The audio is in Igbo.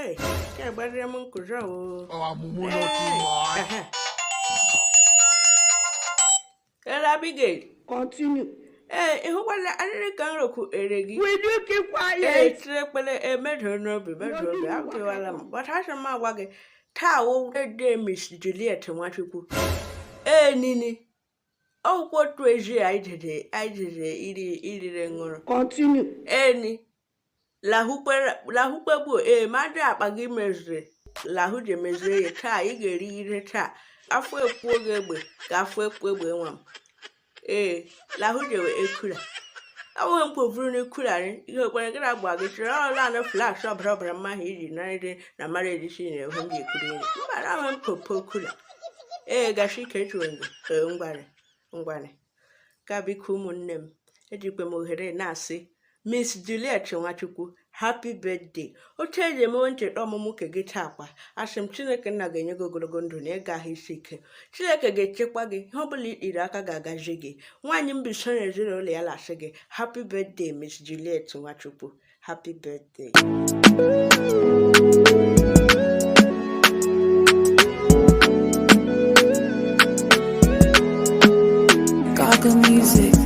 Ee, ke gbadere m nkụzọ o. Oh, mumu no too much. Ehe. Ela Abigail. Continue. Ee, ị hụkwala arịrị ka nrokwu ere gị? Will you keep Ee, quiet? tiri ekpere emedo n'obi medo obi apịwala m. But asị m agwa gị, taa wụ birthday Miss Juliet Nwachukwu. Ee, nini. Ọkwụkwọ otu ezi anyị jere iri irire ṅụrụ. Continue. Eni lahụkpegbuo ee madụ akpa gị meziri lahụ ji mezie ya taa ị ga-erigide taa afọ ekwu oge egbe ka afọ ekwu egbe nwa m ee lahụ jewe ekura awụghị m kwovuru n'ekurarị ihe okwere gị na-agba gị chịrị ọla anụ flash ọbara ọbara mmahụ iji narịrị na mara erisi na ehu m ji ekuri nri mba na ahụ m popo kura ee gashi ike echuwe gị ee ngwarị ngwarị ka biko ụmụnne m ejikwa m ohere na-asị Miss Juliet Nwachukwu, happy birthday. Otu eji emewe ncheta ọmụmụ ke gị taa kwa, asị m Chineke nna ga-enye gị ogologo ndụ na ịga ahụ isi ike. Chineke ga-echekwa gị, ihe ọbụla ikpiri aka ga-agazi gị. Nwaanyị Mbaise na ezinụlọ ya lasị gị, happy birthday Miss Juliet Nwachukwu, happy birthday. Gaga music.